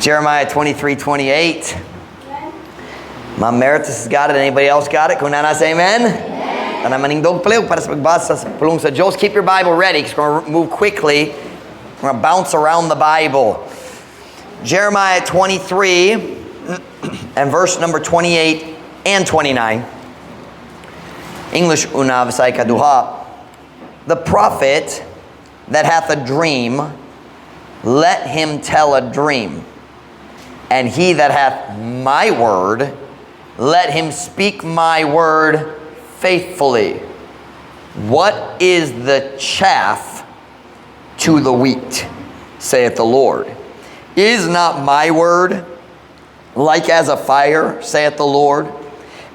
Jeremiah 23:28. Ma'am Meritus has got it. Anybody else got it? Kung naa na, say amen. Amen. Manindog palihog para sa pagbasa sa pulong sa Diyos. Keep your Bible ready because we're going to move quickly. We're going to bounce around the Bible. Jeremiah 23 and verse number 28 and 29. English una, Bisaya kaduha. "The prophet that hath a dream, let him tell a dream. And he that hath my word, let him speak my word faithfully. What is the chaff to the wheat, saith the Lord? Is not my word like as a fire, saith the Lord,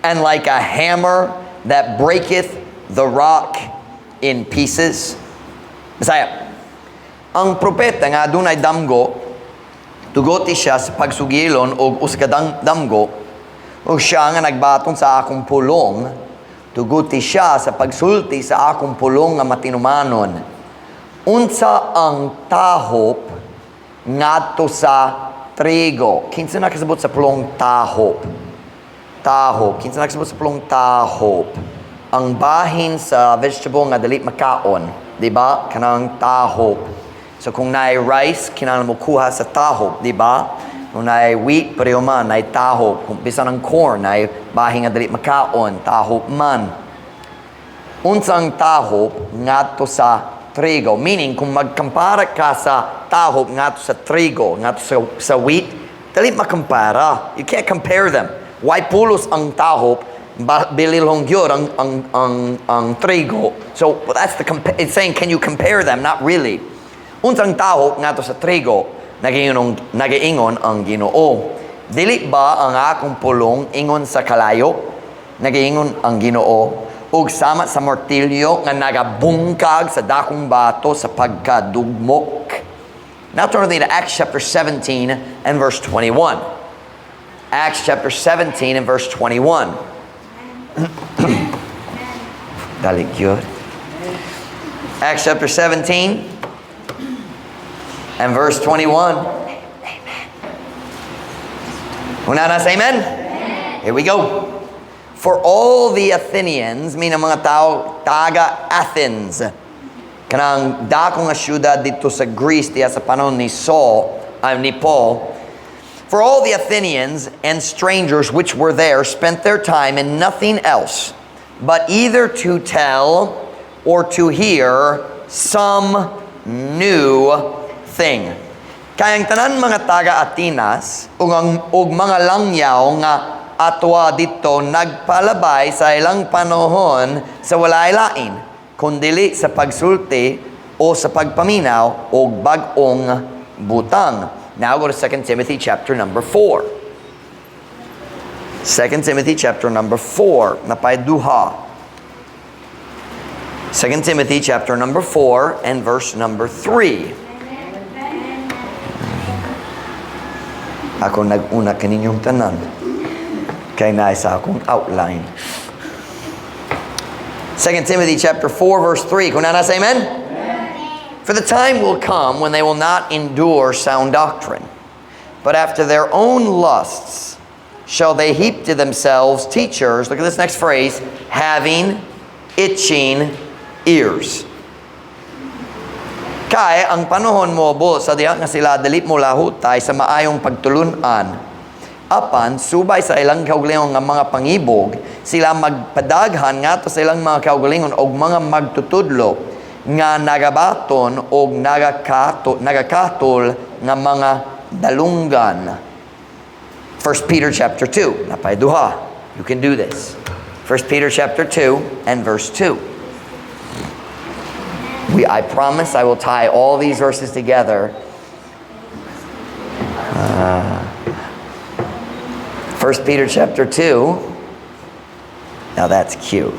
and like a hammer that breaketh the rock in pieces?" Bisaya. "Ang propeta nga adunay damgo, tugoti siya sa pagsugilon og usa ka damgo, ug siya nga nagbaton sa akong pulong, tuguti siya sa pagsulti sa akong pulong nga matinumanon. Unsa ang tahop ngadto sa trigo?" Kinsa nakasabot sa pulong tahop? Tahop. Kinsa nakasabot sa pulong tahop? Ang bahin sa vegetable nga dali makaon, di ba? Kanang tahop. So kung naay rice, kinahanglan mo kuha sa tahop, di ba? Kung naay wheat, pareho man, naay tahop. Kung bisan ang corn, naay bahin nga dali makaon, tahop man. Unsang tahop ngadto sa trigo? Meaning, kung magkampara ka sa tahop ngadto sa trigo, ngadto sa wheat, dali makumpara. You can't compare them. Way pulos ang tahop, bililhon gyud ang trigo. So it's saying, can you compare them? Not really. "Unsang tahop ngadto sa trigo? Nagaingon ang Ginoo. Dili ba ang akong pulong ingon sa kalayo? Nagaingon ang Ginoo. Ug sama sa martilyo nga nagabungkag sa dakong bato sa pagkadugmok?" Now turn with me to Acts chapter 17 and verse 21. Acts chapter 17 and verse 21. Dali gyud. Acts chapter 17 and verse 21. Amen. Una na, say amen. Here we go. "For all the Athenians," meaning mga tao, taga Athens, kanang dako nga syudad didto sa Greece diya sa panahon ni Saul, ay ni Paul. "For all the Athenians and strangers which were there spent their time in nothing else, but either to tell or to hear some new thing." "Kay ang tanan mga taga Atenas ug mga langyaw nga atwa didto nagpalabay sa ilang panahon sa walay lain kundili sa pagsulti o sa pagpaminaw og bag-ong butang." Now go to 2 Timothy chapter number 4. 2 Timothy chapter number 4. Napay duha. 2 Timothy chapter number 4 and verse number 3. Ako nag-una kaninyong tanan. Kay naa sa akong outline. 2 Timothy chapter 4 verse 3. Kung naa na, say amen? "For the time will come when they will not endure sound doctrine, but after their own lusts shall they heap to themselves teachers," look at this next phrase, "having itching ears." "Kay ang panahon moabot sa diha nga sila dili mo lahutay sa maayong pagtulunan. Apan subay sa ilang kaugalingon nga mga pangibog, sila magpadaghan ngadto sa ilang mga kaugalingon og mga magtutudlo nga nagabaton og nagakatol nga mga dalunggan." 1 Peter chapter 2. Napay duha. You can do this. 1 Peter chapter 2 and verse 2. I promise I will tie all these verses together. 1 Peter chapter 2. Now that's cute.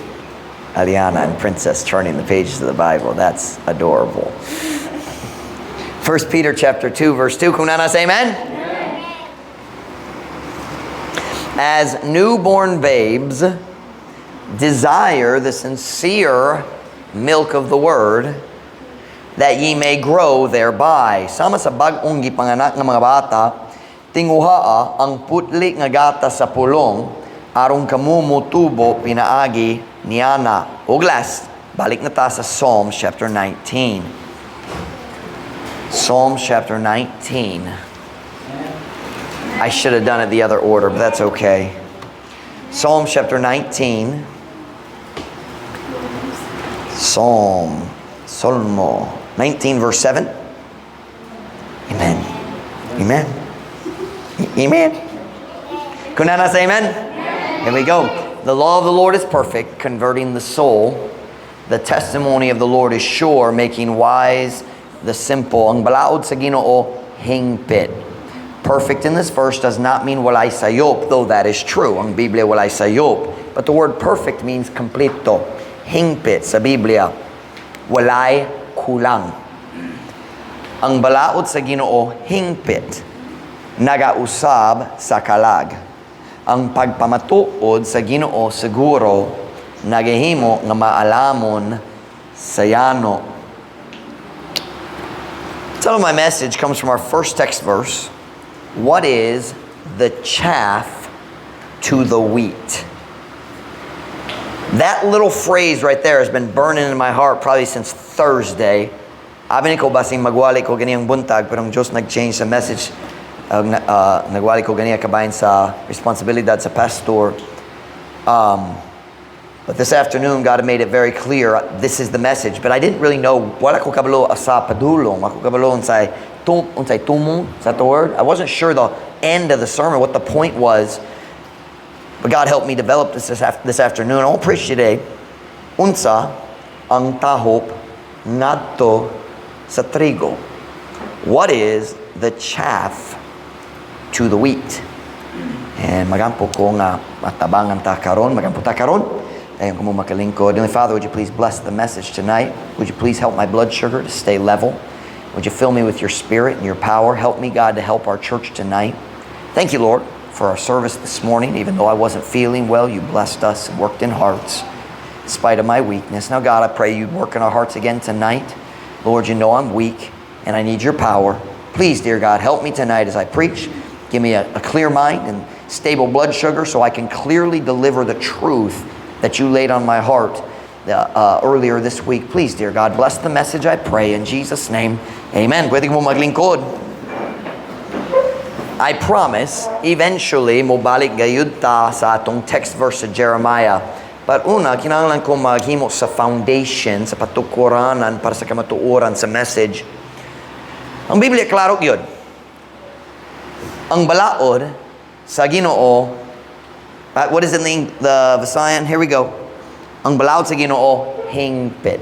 Aliana and Princess turning the pages of the Bible. That's adorable. 1 Peter chapter 2 verse 2. Kung naa na, say amen? "As newborn babes, desire the sincere milk of the word, that ye may grow thereby." "Sama sa bag-ong gipanganak nga mga bata, Tinguhaa ang putli nga gatas sa pulong aron kamo motubo pinaagi niana. Ug last, balik na ta sa Psalms chapter 19. Psalms chapter 19. I should have done it the other order, but that's okay. Psalm chapter 19. Psalm, Solmo, 19 verse 7. Amen. Amen. Amen. Kung naa say amen? Here we go. The law of the Lord is perfect, converting the soul. The testimony of the Lord is sure, making wise the simple. Ang balaod sa Ginoo, hingpit. Perfect in this verse does not mean walay sayop, though that is true. Ang Biblia walay sayop. But the word "perfect" means kompleto. Hingpit sa Biblia. Walay kulang. Ang balaod sa Ginoo, hingpit. Nagausab sa kalag. Ang pagpamatuod sa Ginoo siguro, nagahimo nga maalamon sa yano. Some of my message comes from our first text verse. What is the chaff to the wheat? That little phrase right there has been burning in my heart probably since Thursday. Abi ko basing magwali ko ganiyang buntag, pero ang Diyos nag-change sa message. Nagwali ko ganiya kabahin sa responsibilidad sa pastor. But this afternoon, God made it very clear, this is the message. But I didn't really know, wala ko kabalo sa padulong. Wa ko kabalo unsay tumong, is that the word? I wasn't sure the end of the sermon, what the point was. But God helped me develop this afternoon. I won't preach today. Unsa ang tahop ngadto sa trigo? What is the chaff to the wheat? And magampo ko nga matabangan ta karon, magampo ta karon. Dayon kamo makalingkod. Heavenly Father, would you please bless the message tonight? Would you please help my blood sugar to stay level? Would you fill me with your spirit and your power? Help me, God, to help our church tonight. Thank you, Lord, for our service this morning. Even though I wasn't feeling well, you blessed us and worked in hearts in spite of my weakness. Now, God, I pray you'd work in our hearts again tonight. Lord, you know I'm weak and I need your power. Please, dear God, help me tonight as I preach. Give me a clear mind and stable blood sugar so I can clearly deliver the truth that you laid on my heart earlier this week. Please, dear God, bless the message, I pray. In Jesus' name, amen. Pwede mo maglingkod. I promise, eventually, mobalik gayud ta sa atong text verse sa Jeremiah. But una, kinahanglan ko maghimo sa foundation, sa patukuranan para sa kamatuoran sa message. Ang Biblia, klaro yun. Ang balaod sa Ginoo, what is it in the Visayan? Here we go. Ang balaod sa Ginoo, hingpit.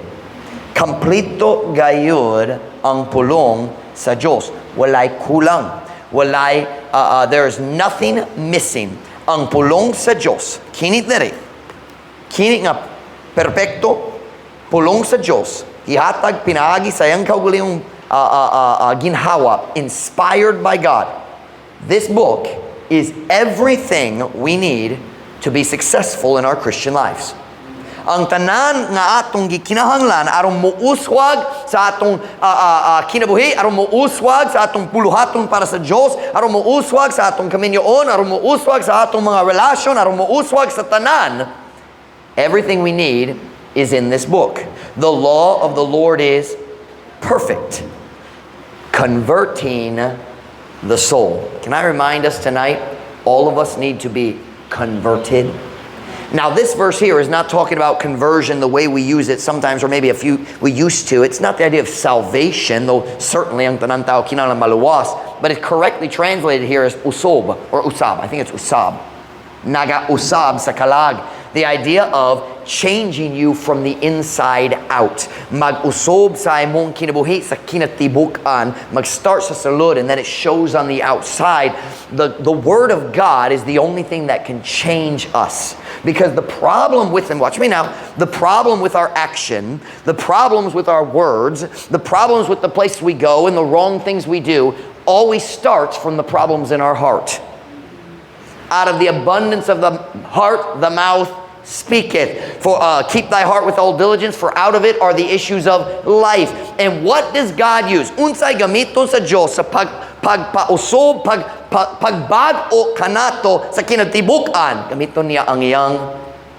Kompleto gayud ang pulong sa Diyos. Walay kulang. Walay, there is nothing missing. Ang pulong sa Diyos, kini diri, kini nga perpekto, pulong sa Diyos, ihatag pinaagi sa iyang kaugalingong ginhawa, inspired by God. This book is everything we need to be successful in our Christian lives. Ang tanan nga atong gikinahanglan aron muuswag sa atong kinabuhi, aron muuswag sa atong buluhaton para sa Dios, aron muuswag sa atong kaminyoon, aron muuswag sa atong mga relasyon, aron muuswag sa tanan. Everything we need is in this book. The law of the Lord is perfect, converting the soul. Can I remind us tonight, all of us need to be converted. Now, this verse here is not talking about conversion the way we use it sometimes, or maybe a few we used to. It's not the idea of salvation, though certainly ang tanan tao kinahanglan maluwas, but it's correctly translated here as usob or usab. I think it's usab. Naga usab sa kalag. The idea of changing you from the inside out. Mag-usob sa imong kinabuhi sa kinatibukan, mag-start sa sulod, and then it shows on the outside. The Word of God is the only thing that can change us. Because the problem with them, watch me now, the problem with our action, the problems with our words, the problems with the place we go and the wrong things we do always starts from the problems in our heart. Out of the abundance of the heart, the mouth speaketh. For keep thy heart with all diligence, for out of it are the issues of life. And what does God use? Unsay gamiton sa Diyos sa pagpausob, pag pagbag-o kanato sa kinatibuk-an, gamiton niya ang iyang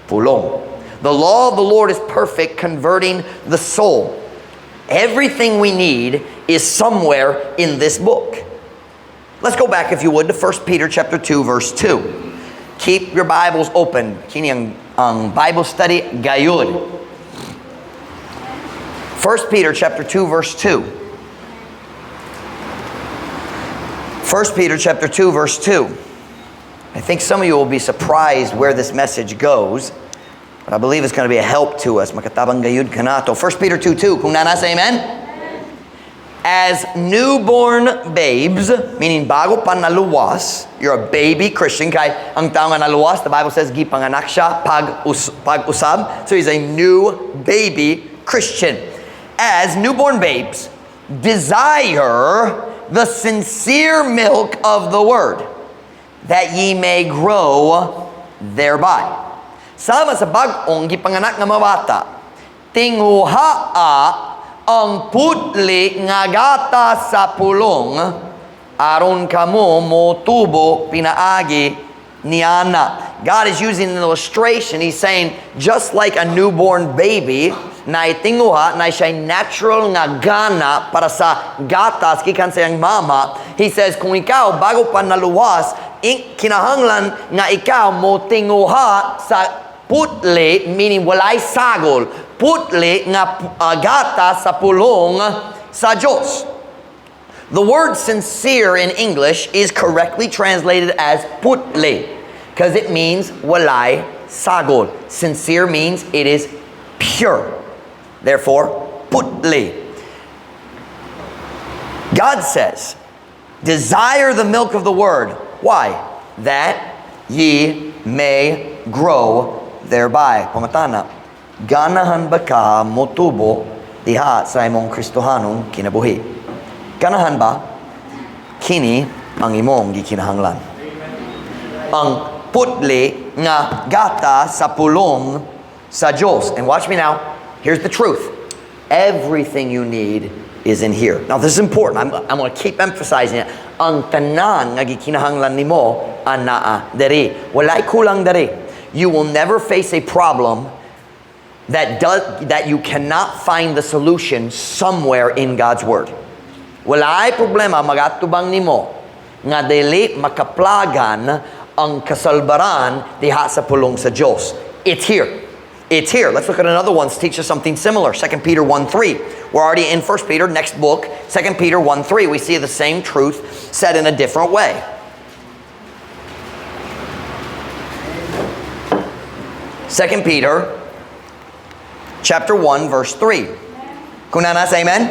pulong. The law of the Lord is perfect, converting the soul. Everything we need is somewhere in this book. Let's go back, if you would, to 1 Peter chapter 2, verse 2. Keep your Bibles open. Kini ang Bible study gayud. 1 Peter chapter 2, verse 2. 1 Peter chapter 2, verse 2. I think some of you will be surprised where this message goes, but I believe it's going to be a help to us. Makatabang gayud kanato. 1 Peter 2:2. Kung naa na, say amen. As newborn babes, meaning bago pa naluwas, you're a baby Christian, kay ang tao nga naluwas, the Bible says, gipanganak siya pag-usab. So he's a new baby Christian. As newborn babes, desire the sincere milk of the word, that ye may grow thereby. Sama sa bag-ong gipanganak nga mga bata, tinguhaa ang putli nga gata sa pulong aron kamo motubo pinaagi niana. God is using an illustration. He's saying, just like a newborn baby, na itinguha, na siya natural nga gana para sa gatas gikan sa iyang mama. He says, kung ikaw, bago pa naluwas, kinahanglan nga ikaw mo tinguha sa putli, meaning walay sagol, putli nga gata sa pulong sa Diyos. The word "sincere" in English is correctly translated as "putli" because it means walay sagol. Sincere means it is pure. Therefore, putli. God says, "Desire the milk of the word." Why? That ye may grow thereby. Pangatana, ganahan ba ka motubo diha sa imong Kristohanong kinabuhi? Ganahan ba? Kini ang imong gikinahanglan. Ang putli nga gata sa pulong sa Diyos. And watch me now. Here's the truth. Everything you need is in here. Now, this is important. I'm going to keep emphasizing it. Ang tanan nga gikinahanglan nimo anaa diri. Walay kulang diri. You will never face a problem that you cannot find the solution somewhere in God's word. Walay problema magatubang nimo nga dili makaplagan ang kasalbaran diha sa pulong sa Dios. It's here. It's here. Let's look at another one to teach us something similar. 2 Peter 1:3. We're already in 1 Peter, next book, 2 Peter 1:3. We see the same truth said in a different way. 2 Peter chapter 1 verse 3. Kung naa na, say amen.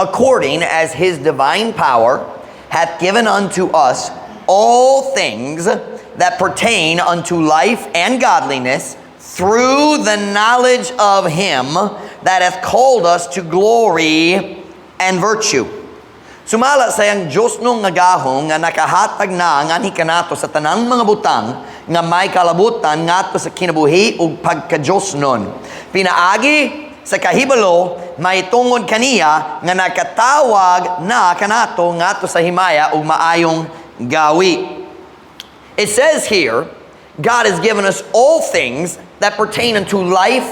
According as his divine power hath given unto us all things that pertain unto life and godliness through the knowledge of him that hath called us to glory and virtue. Sumala sa iyang Diyos nung nga gahom nga nakahatag na nganhi kanato sa tanang mga butang nga may kalabutan ngadto sa kinabuhi ug pagka-Diyosnon, pinaagi sa kahibalo may tungod kaniya nga nakatawag na kanato ngadto sa himaya ug maayong gawi. It says here, God has given us all things that pertain unto life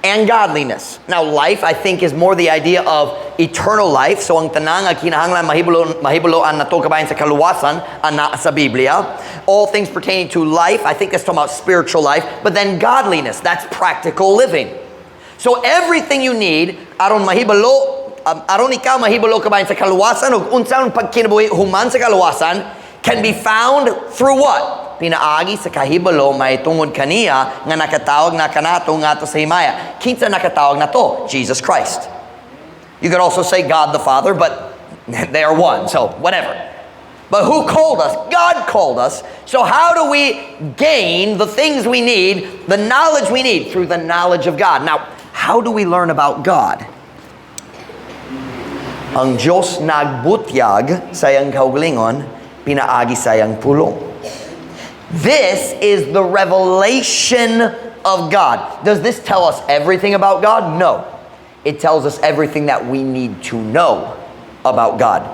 and godliness. Now, life, I think, is more the idea of eternal life. So, ang tanan nga kinahanglan mahibuloan nato kabahin sa kaluwasan ana sa Biblia. All things pertaining to life, I think that's talking about spiritual life. But then godliness, that's practical living. So, everything you need, aron ikaw mahibalo kabahin sa kaluwasan ug unsaon pagkinabuhi human sa kaluwasan, can be found through what? Pinaagi sa kahibalo may tungod kaniya nga nakatawag na kanato ngadto sa himaya. Kinsa nakatawag nato? Jesus Christ. You could also say God the Father, but they are one, so whatever. But who called us? God called us. So how do we gain the things we need, the knowledge we need? Through the knowledge of God. Now, how do we learn about God? Ang Diyos nagbutyag sa iyang kaugalingon, pinaagi sa iyang pulong. This is the revelation of God. Does this tell us everything about God? No. It tells us everything that we need to know about God.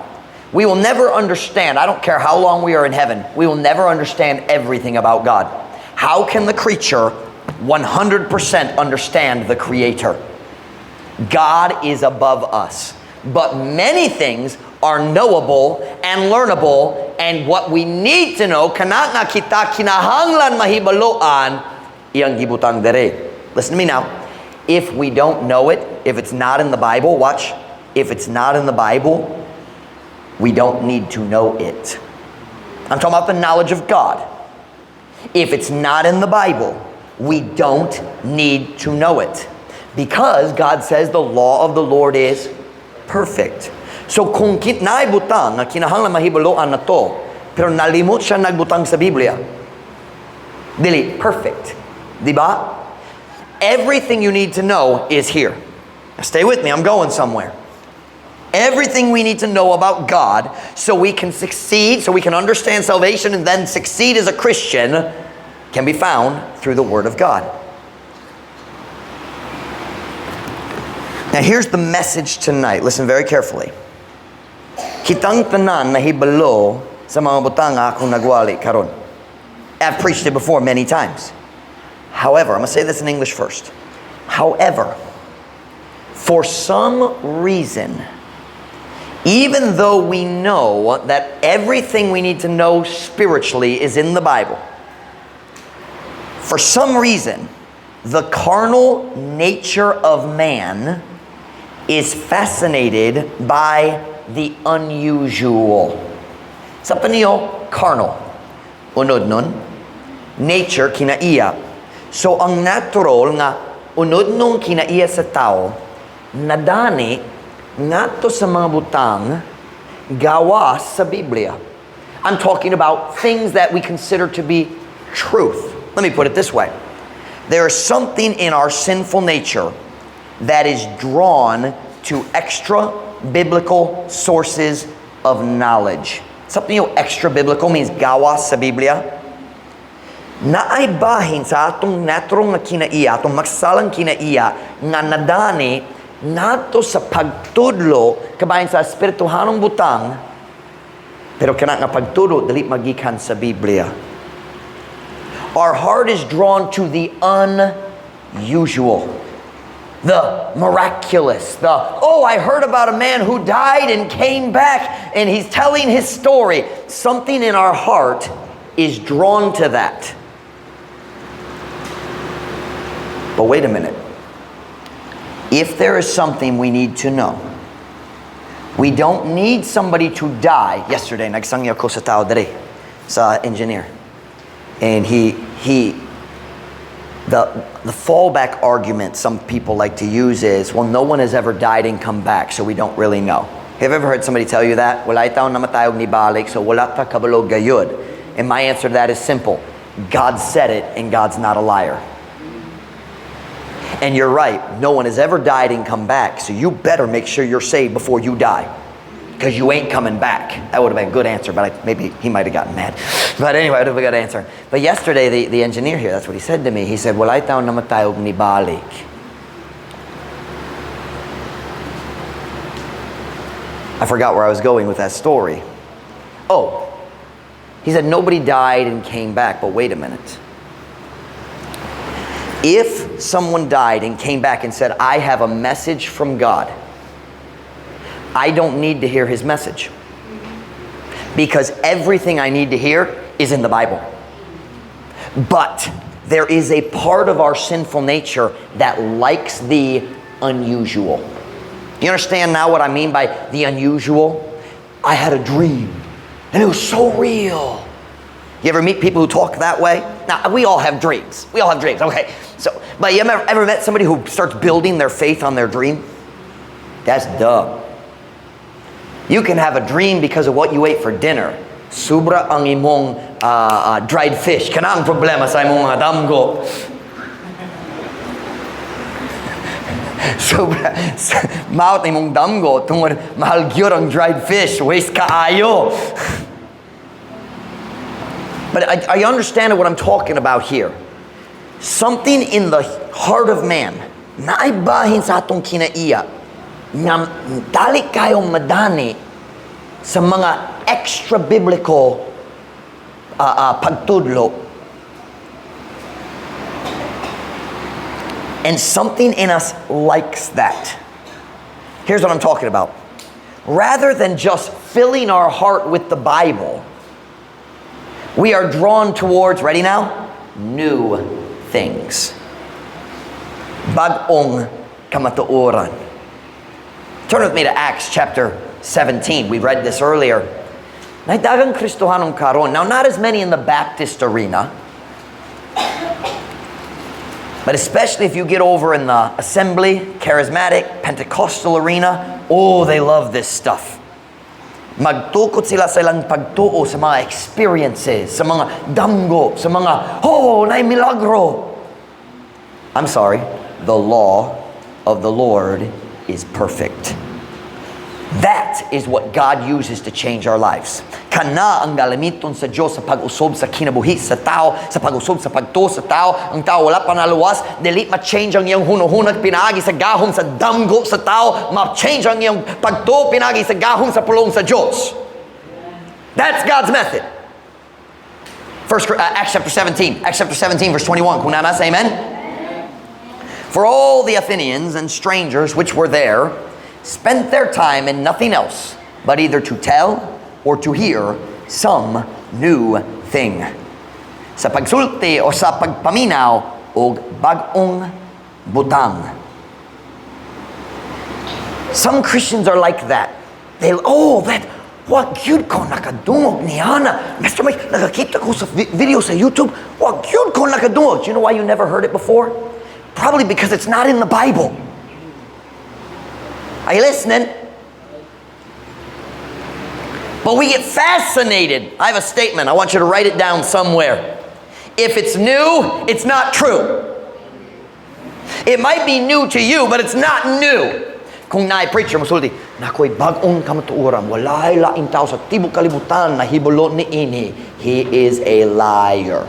We will never understand, I don't care how long we are in heaven, we will never understand everything about God. How can the creature 100% understand the Creator? God is above us. But many things are knowable and learnable, and what we need to know, kana nga kita kinahanglan mahibaloan, iyang gibutang dere. Listen to me now. If we don't know it, if it's not in the Bible, watch. If it's not in the Bible, we don't need to know it. I'm talking about the knowledge of God. If it's not in the Bible, we don't need to know it. Because God says the law of the Lord is perfect. So kung naay butang nga kinahanglan mahibaloan nato, pero nalimot siya nagbutang sa Biblia, dili perfect. Di ba? Everything you need to know is here. Now stay with me, I'm going somewhere. Everything we need to know about God so we can succeed, so we can understand salvation and then succeed as a Christian, can be found through the Word of God. Now here's the message tonight. Listen very carefully. Kitang tanan nahibalo sa mga butang akong nagwali karon. I've preached it before many times. However, I'm going to say this in English first. However, for some reason, even though we know that everything we need to know spiritually is in the Bible, for some reason, the carnal nature of man is fascinated by the unusual. Sa niyo, carnal. Unod nun. Nature, kinaiya. So, ang natural nga unod nung kinaiya sa tao, nadani ngadto sa mga butang gawas sa Biblia. I'm talking about things that we consider to be truth. Let me put it this way. There is something in our sinful nature that is drawn to extra biblical sources of knowledge. Something extra biblical means gawas sa Biblia. Naay bahin sa atong natural nga kinaiya, atong maksalang kinaiya, nga nadani ngadto sa pagtudlo kabahin sa espirituhanong butang, pero kana nga pagtudlo dili magikan sa Biblia. Our heart is drawn to the unusual, the miraculous, the, "Oh, I heard about a man who died and came back and he's telling his story." Something in our heart is drawn to that. But wait a minute. If there is something we need to know, we don't need somebody to die. Yesterday, nagsangyaw ko sa tao dere, sa engineer. And the fallback argument some people like to use is, "Well, no one has ever died and come back, so we don't really know." Have you ever heard somebody tell you that? "Walay tao namatay og nibalik, so wala ta kabalo gayud." And my answer to that is simple. God said it, and God's not a liar. And you're right, no one has ever died and come back, so you better make sure you're saved before you die, because you ain't coming back. That would have been a good answer, but maybe he might have gotten mad. But anyway, I would have a good answer. But yesterday, the engineer here, that's what he said to me. He said, "Walay tao namatay og nibalik." I forgot where I was going with that story. Oh, he said nobody died and came back, but wait a minute. If someone died and came back and said, "I have a message from God," I don't need to hear his message, because everything I need to hear is in the Bible. But there is a part of our sinful nature that likes the unusual. You understand now what I mean by the unusual? I had a dream and it was so real. You ever meet people who talk that way? Now, we all have dreams. We all have dreams, okay. But you ever met somebody who starts building their faith on their dream? That's dumb. You can have a dream because of what you ate for dinner. Sobra ang imong dried fish. Kana ang problema sa imong mga damgo. Sobra, maot imong damgo tungod mahal gyud ang dried fish. Waste kaayo. But I understand what I'm talking about here. Something in the heart of man, naibahin sa atong kinaiya, nga dali kayong madani Sa mga extra biblical pagtudlo. And something in us likes that. Here's what I'm talking about. Rather than just filling our heart with the Bible, we are drawn towards, ready now? New things. Bag-ong kamatuoran. Turn with me to Acts chapter 17. We read this earlier. Naay daghang Kristohanon karon. Now, not as many in the Baptist arena, but especially if you get over in the Assembly, Charismatic, Pentecostal arena, oh, they love this stuff. Magtukod sila sa ilang pagtuo sa mga experiences, sa mga damgo, sa mga, "Oh, naay milagro." I'm sorry, the law of the Lord is perfect. That is what God uses to change our lives. Kana ang galamiton sa Diyos sa pag-usob sa kinabuhi sa tao, sa pag-usob sa pagtuo sa tao. Ang tao wala pa naluwas, dili ma-change ang iyang hunahuna pinaagi sa gahom sa damgo sa tao, ma-change ang iyang pagtuo pinaagi sa gahom sa pulong sa Diyos. That's God's method. First, Acts chapter 17. Acts chapter 17, verse 21. Kung naa na, say amen. For all the Athenians and strangers which were there spent their time in nothing else but either to tell or to hear some new thing. Sa pagsulti o sa pagpaminaw og bag-ong butang. Some Christians are like that. They, "Oh, that, wa gyud ko nakadungog niana. Master Mike, nakakita ko sa video sa YouTube, wa gyud ko nakadungog." Do you know why you never heard it before? Probably because it's not in the Bible. Are you listening? But we get fascinated. I have a statement. I want you to write it down somewhere. If it's new, it's not true. It might be new to you, but it's not new. Kung naay preacher musulti, "Naa ko'y bag-ong kamatuoran, walay laing tao sa tibok kalibutan nahibalo niini." He is a liar.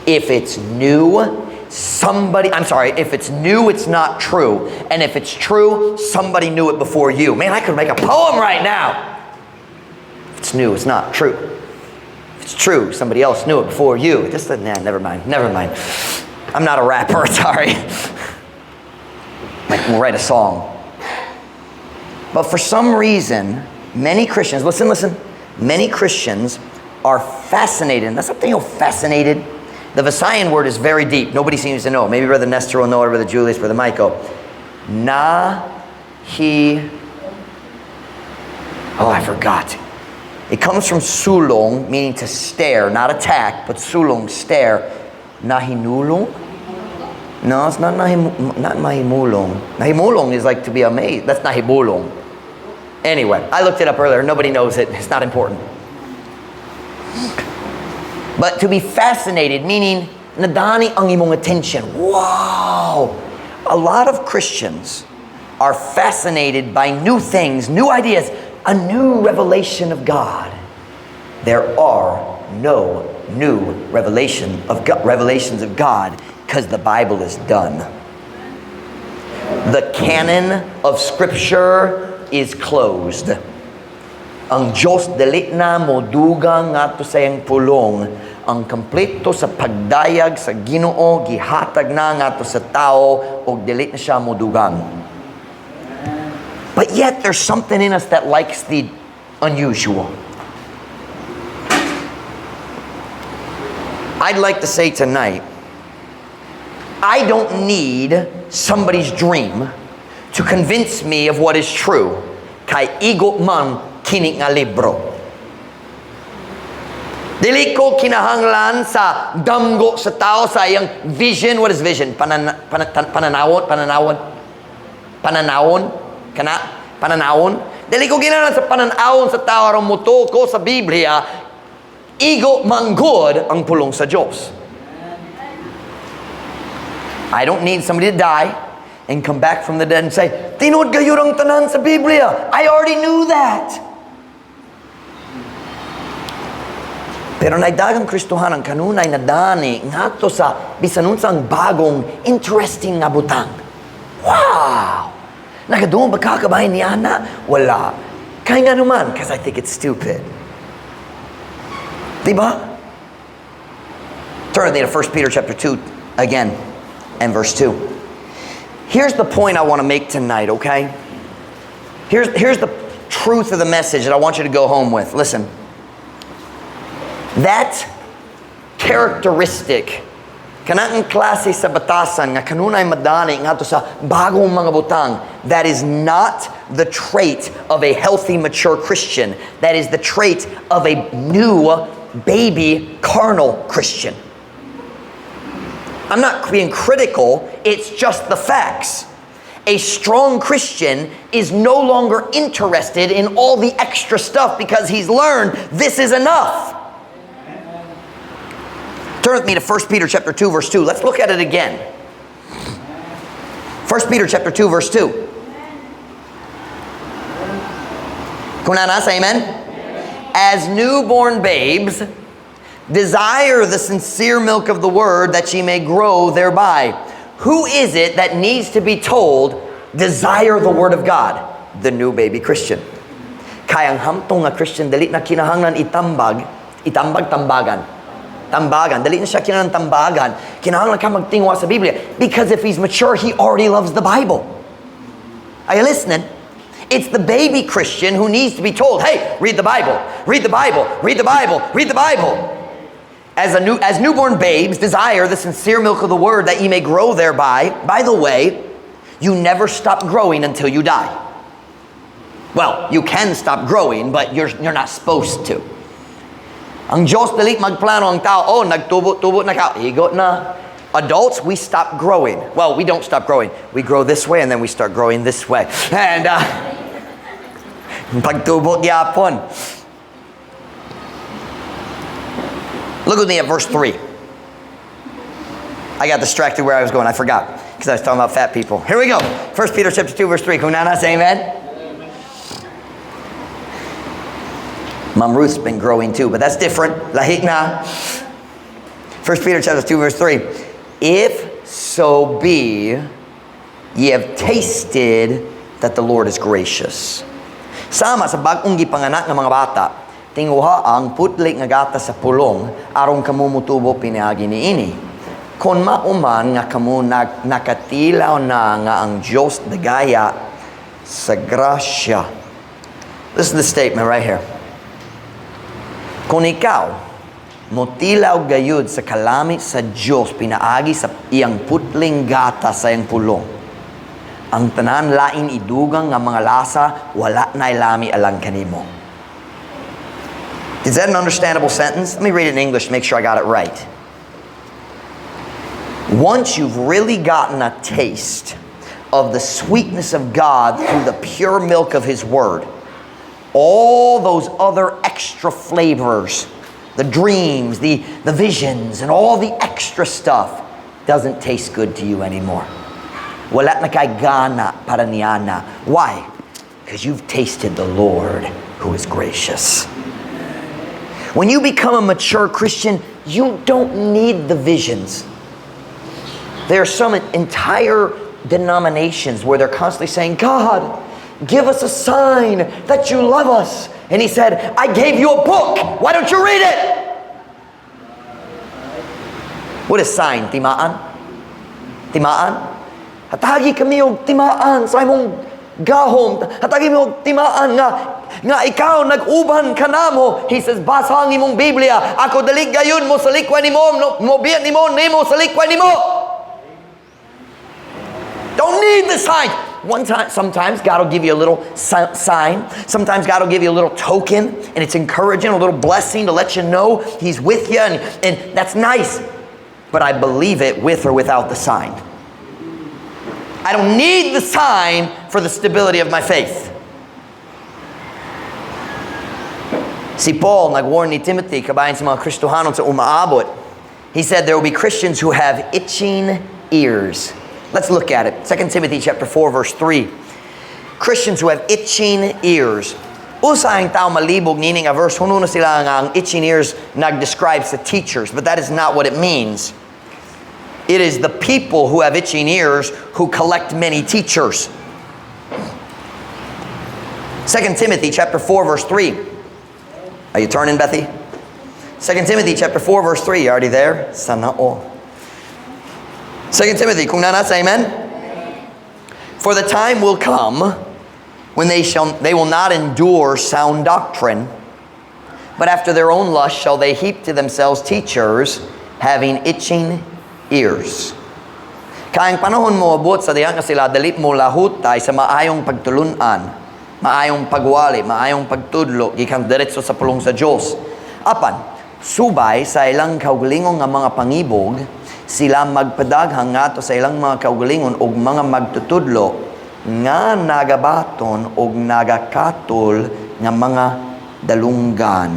If it's new, somebody, I'm sorry, if it's new, it's not true. And if it's true, somebody knew it before you. Man, I could make a poem right now. If it's new, it's not true. If it's true, somebody else knew it before you. Just, nah, never mind, never mind. I'm not a rapper, sorry. Like, we'll write a song. But for some reason, many Christians, listen, listen, many Christians are fascinated. That's something you're fascinated. The Visayan word is very deep. Nobody seems to know. Maybe Brother Nestor will know it, or Brother Julius, Brother Michael. Na he. Oh, I forgot. It comes from sulong, meaning to stare, not attack, but sulong, stare. Nahinulong? No, it's not, not mahimulong. Nahimulong is like to be amazed. That's nahibulong. Anyway, I looked it up earlier. Nobody knows it. It's not important. But to be fascinated, meaning nadani ang imong attention. Wow! A lot of Christians are fascinated by new things, new ideas, a new revelation of God. There are no new revelation of God, revelations of God, because the Bible is done. The canon of Scripture is closed. Ang Diyos dili na modugang ngadto sa iyang pulong. Ang kompleto sa pagdayag sa Ginoo gihatag na ngadto sa tao og dili na siya modugang. But yet there's something in us that likes the unusual. I'd like to say tonight, I don't need somebody's dream to convince me of what is true. Kay igo man kini nga libro. Dili ko kinahanglan sa damgo sa tao sa iyang vision. What is vision? Pananawon? Pananawon? Pananawon? Kana? Pananawon? Dili ko kinahanglan sa pananawon sa tao aron mutuo ko sa Biblia. Igo manggod ang pulong sa Diyos. I don't need somebody to die and come back from the dead and say, "Tinuod gayud ang tanan sa Biblia. I already knew that." Pero naay daghang Kristohanan kanunay nadani ngadto sa bisan unsang bagong interesting nga butang. Wow! Nakadungog ba ka kabahin niana? Wala. Kaya nga naman, because I think it's stupid. Diba? Turn with me to 1 Peter chapter 2 again and verse 2. Here's the point I want to make tonight, okay? Here's the truth of the message that I want you to go home with. Listen. That characteristic, kanang klase sa batasan nga kanunay madani ngadto sa bagong mga butang, that is not the trait of a healthy, mature Christian. That is the trait of a new baby carnal Christian. I'm not being critical, it's just the facts. A strong Christian is no longer interested in all the extra stuff because he's learned this is enough. Turn with me to 1 Peter chapter 2, verse 2. Let's look at it again. 1 Peter chapter 2, verse 2. Kung naa na, say amen. As newborn babes, desire the sincere milk of the word, that ye may grow thereby. Who is it that needs to be told, "Desire the word of God"? The new baby Christian. Kay ang hamtong nga Christian, dili na kinahanglan itambag, itambag, tambagan. Tambagan. Dili na siya kinahanglan tambagan. "Kinahanglan ka magtinguha sa Biblia." Because if he's mature, he already loves the Bible. Are you listening? It's the baby Christian who needs to be told, "Hey, read the Bible, read the Bible, read the Bible, read the Bible." As newborn babes, desire the sincere milk of the word, that ye may grow thereby. By the way, you never stop growing until you die. Well, you can stop growing, but you're not supposed to. Ang Diyos dili magplano ang tao, "Oh, nagtubo-tubo na ka, igo na." Adults, we stop growing. Well, we don't stop growing. We grow this way and then we start growing this way. And pagtubo gyapon. Look with me at verse 3. I got distracted where I was going. I forgot because I was talking about fat people. Here we go. 1 Peter chapter 2, verse 3. Kung naa na, say amen. Mom Ruth's been growing too, but that's different. Lahi na. 1 Peter chapter 2, verse 3. If so be ye have tasted that the Lord is gracious. Sama sa bag-ong gipanganak ng mga bata, tinguha ang putli nga gata sa pulong aron kamo mutubo pinaagi niini. Kon mao man nga kamo nakatilaw na nga ang Dios dagaya sa grasya. Listen to the statement right here. Kung ikaw motilaw gayud sa kalami sa Dios pinaagi sa iyang putling gata sa iyang pulong, ang tanan lain idugang nga mga lasa wala na lami alang kanimo. Is that an understandable sentence? Let me read it in English to make sure I got it right. Once you've really gotten a taste of the sweetness of God through the pure milk of His Word, all those other extra flavors, the dreams, the visions, and all the extra stuff doesn't taste good to you anymore. Wala na kay gana para niana. Why? Because you've tasted the Lord who is gracious. When you become a mature Christian, you don't need the visions. There are some entire denominations where they're constantly saying, "God, give us a sign that you love us." And He said, "I gave you a book. Why don't you read it?" What is sign? Timaan? Timaan? Hatagi kami og timaan sa imong gahom. Hatagi mi og timaan nga ikaw nag-uban kanamo. He says, "Basa ang imong Biblia. Ako dali gayud mo salikway nimo, no, mo biya nimo, nimo salikway nimo." Don't need the sign. One time, sometimes God will give you a little sign. Sometimes God will give you a little token, and it's encouraging, a little blessing to let you know He's with you, and that's nice. But I believe it with or without the sign. I don't need the sign for the stability of my faith. Si Paul nag-warn ni Timothy kabahin sa mga Kristohanon sa umaabot. He said there will be Christians who have itching ears. Let's look at it. 2 Timothy chapter 4 verse 3. Christians who have itching ears. Usa ang tao malibog nining a verse, huno na sila nga ang itching ears nag-describe sa teachers, but that is not what it means. It is the people who have itching ears who collect many teachers. 2 Timothy chapter 4 verse 3. Are you turning, Bethy? 2 Timothy chapter 4 verse 3. You already there? Sana all. 2 Timothy, kung naa na, say amen. For the time will come when they will not endure sound doctrine, but after their own lust shall they heap to themselves teachers having itching ears. Kay ang panahon moabot sa diha nga sila dili molahutay sa maayong pagtulunan, maayong pagwali, maayong pagtudlo gikan diretso sa pulong sa Dios. Apan subay sa ilang kaugalingon nga mga pangibog, sila magpadaghan ngadto sa ilang mga kaugalingon og mga magtutudlo nga nagabaton og nagakatol nga mga dalunggan.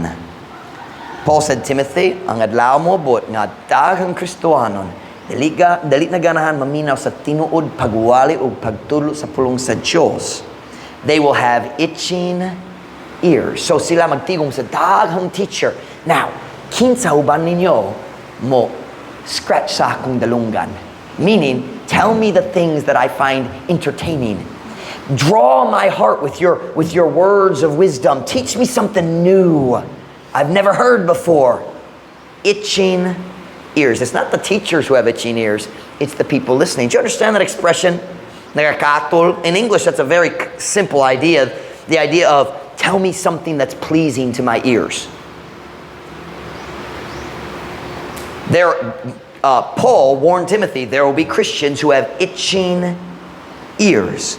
Paul said, "Timothy, ang adlaw moabot nga daghang Kristohanon dili na ganahan maminaw sa tinuod pagwali o pagtudlo sa pulong sa Dios. They will have itching ears." So sila magtigom sa daghang teacher. Now, kinsa uban ninyo mo scratch sa akong dalunggan? Meaning, tell me the things that I find entertaining. Draw my heart with your words of wisdom. Teach me something new I've never heard before. Itching ears. It's not the teachers who have itching ears, it's the people listening. Do you understand that expression? Nagakatol. In English, that's a very simple idea. The idea of tell me something that's pleasing to my ears. There, Paul warned Timothy there will be Christians who have itching ears.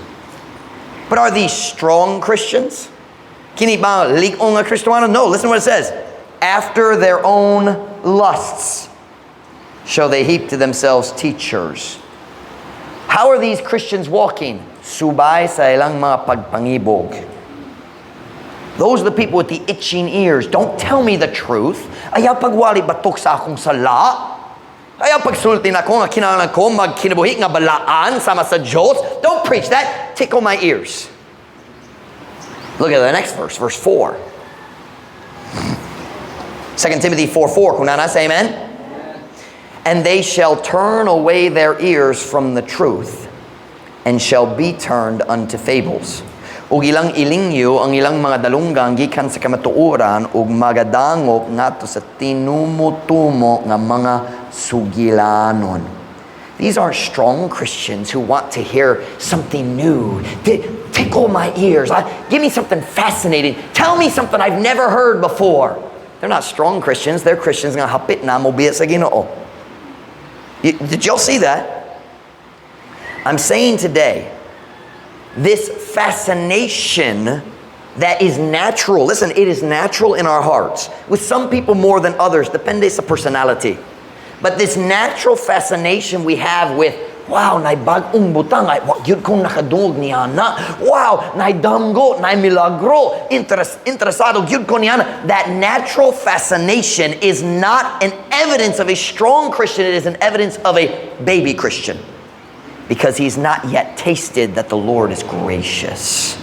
But are these strong Christians? Kini ba lig-on nga Kristiyano? No, listen to what it says. After their own lusts shall they heap to themselves teachers. How are these Christians walking? Subay sa ilang mga pagpangibog. Those are the people with the itching ears. Don't tell me the truth. Ayaw pagwali batok sa akong sala. Ayaw pagsulti nako nga kinahanglan ko magkinabuhi nga balaan sama sa Diyos. Don't preach that. Tickle my ears. Look at the next verse, verse 4. 2 Timothy 4:4. Kung naa na, say amen. And they shall turn away their ears from the truth and shall be turned unto fables. Ug ilang ilingyo ang ilang mga dalunggan gikan sa kamatuoran ug magadangop ngadto sa tinumo-tumo nga mga sugilanon. These aren't strong Christians who want to hear something new. Tickle my ears. Give me something fascinating. Tell me something I've never heard before. They're not strong Christians. They're Christians nga hapit na mobiya sa Ginoo. Did y'all see that? I'm saying today, this fascination that is natural. Listen, it is natural in our hearts. With some people more than others, depende sa personality. But this natural fascination we have with, wow, naay bag-ong butang, ay, wa gyud kong nakadungog niana. Wow, naay damgo, naay milagro. Interesado gyud ko niana. That natural fascination is not an evidence of a strong Christian, it is an evidence of a baby Christian. Because he's not yet tasted that the Lord is gracious.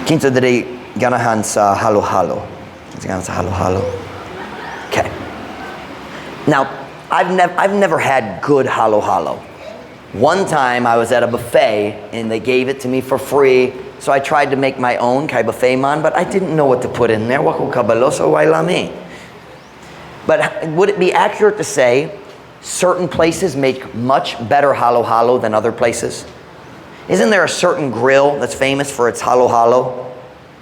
Kinsa diri ganahan sa halo-halo? Kinsa ganahan sa halo-halo? Okay. Now, I've never had good halo-halo. One time I was at a buffet and they gave it to me for free. So I tried to make my own kay buffet man, but I didn't know what to put in there. Wa ko kabalo, so way lami. But would it be accurate to say certain places make much better halo-halo than other places? Isn't there a certain grill that's famous for its halo-halo?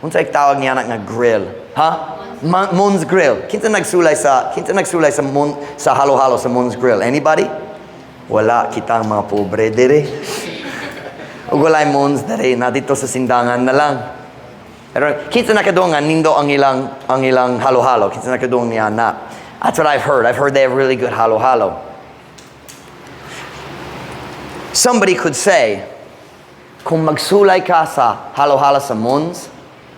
Unsay tawag niya nga grill? Ha? Mon's Grill. Kinsa nagsulay sa halo-halo sa Mon's Grill? Anybody? Wala kitang mga pobre dire. Ug walay Mon's dire na didto sa Sindangan na lang. Pero kinsa nakadungog nga nindot ang ilang halo-halo? Kinsa nakadungog niya na? That's what I've heard. I've heard they have really good halo-halo. Somebody could say, kung magsulay ka sa halo-halo sa Mons,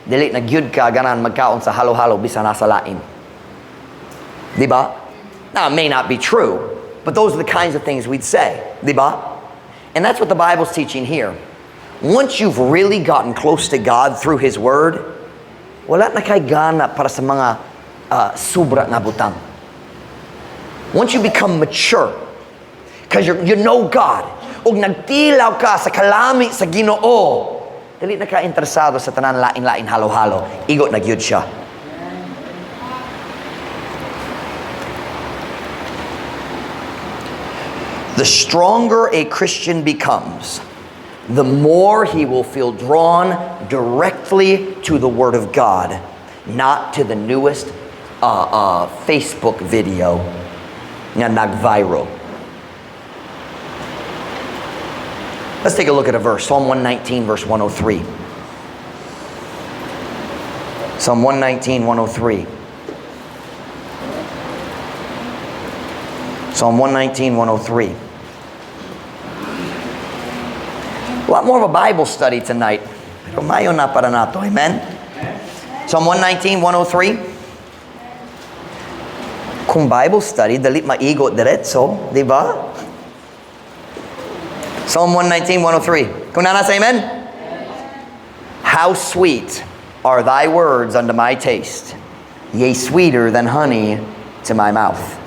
dili na gyud ka ganahan magkaon sa halo-halo bisan nasa lain. Di ba? Now, it may not be true, but those are the kinds of things we'd say. Di ba? And that's what the Bible's teaching here. Once you've really gotten close to God through His Word, wala na kay gana para sa mga sobra nga butang. Once you become mature, Because you know God. Ug nagtilaw ka sa kalami sa Ginoo. Dili na ka interesado sa tanan lain-lain, halo-halo. Igo na gyud siya. The stronger a Christian becomes, the more he will feel drawn directly to the Word of God, not to the newest Facebook video nga nag-viral. Let's take a look at a verse, Psalm 119, verse 103. Psalm 119, 103. Psalm 119, 103. A lot more of a Bible study tonight. Pero mayo na para nato. Amen? Psalm 119, 103. Kung Bible study, dali maigo diretso, di ba? Psalm 119, 103. Kung naa na, say amen? "How sweet are thy words unto my taste, yea, sweeter than honey to my mouth."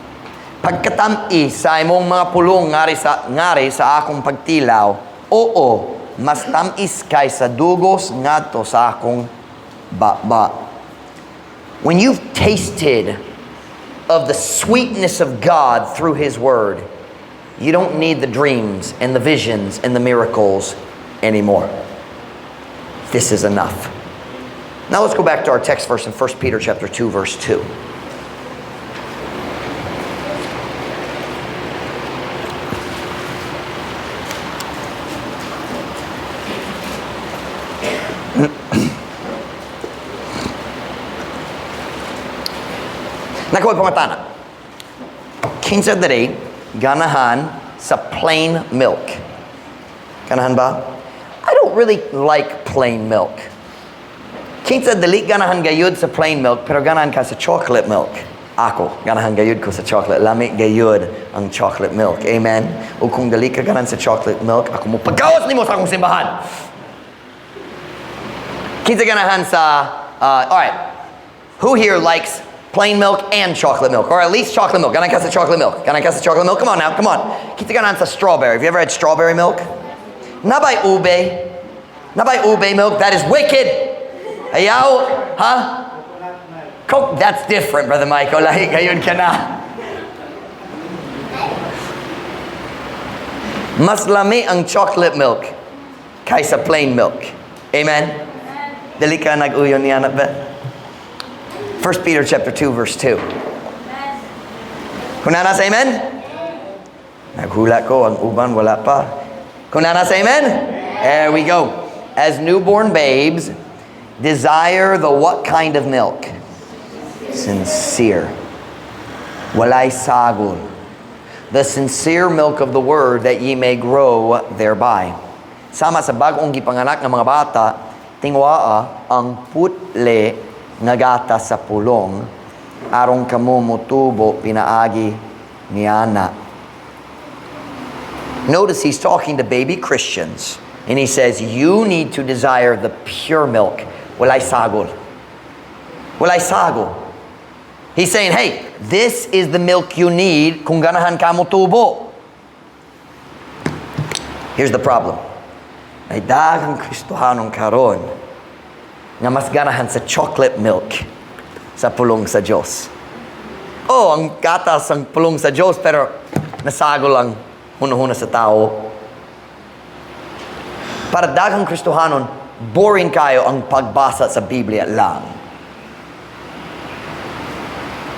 Pagkatam-is sa imong mga pulong ngari sa akong pagtilaw, oo, mas tam-is kaysa dugos ngadto sa akong baba. When you've tasted of the sweetness of God through His Word, you don't need the dreams and the visions and the miracles anymore. This is enough. Now let's go back to our text verse in 1 Peter chapter 2, verse 2. Naa koy pangutana. Kinsa diri ganahan sa plain milk? Ganahan ba? I don't really like plain milk. Kinsa dili ganahan gayud sa plain milk pero ganahan ka sa chocolate milk? Ako, ganahan gayud ko sa chocolate. Lami gayud ang chocolate milk. Amen? O kung dili ka ganahan sa chocolate milk, ako mo pagawas nimo sa akong simbahan. Kinsa ganahan sa, all right. Who here likes plain milk and chocolate milk? Or at least chocolate milk. Ganahan ka sa chocolate milk? Ganahan ka sa chocolate milk? Come on now, come on. Kinsa ganahan sa strawberry? Have you ever had strawberry milk? Naa bay ube? Naa bay ube milk? That is wicked. Ayaw? Huh? Coke, that's different, Brother Michael. Lahi gayud kana. Mas lami ang chocolate milk kaysa plain milk. Amen? Dili ka nag-uyon niya na ba? 1 Peter chapter 2, verse 2. Kung naa na, say amen? Naghula ko, ang uban wala pa. Kung naa na, say amen? There we go. "As newborn babes, desire the" what kind of milk? Sincere. Walay sagol. "The sincere milk of the word, that ye may grow thereby." Sama sa bag-ong gipanganak ng mga bata, tingwaa ang putle nga gatas sa pulong aron kamo motubo pinaagi niana. Notice he's talking to baby Christians and he says, "You need to desire the pure milk." Walay sagol. Walay sagol. He's saying, "Hey, this is the milk you need kung ganahan ka mo tubo." Here's the problem. May daghang Kristohanon karon nga mas ganahan sa chocolate milk sa pulong sa Diyos. Oh, ang gatas ang pulong sa Diyos, pero nasagol ang hunahuna sa tao. Para daghang Kristohanon, boring kayo ang pagbasa sa Biblia lang.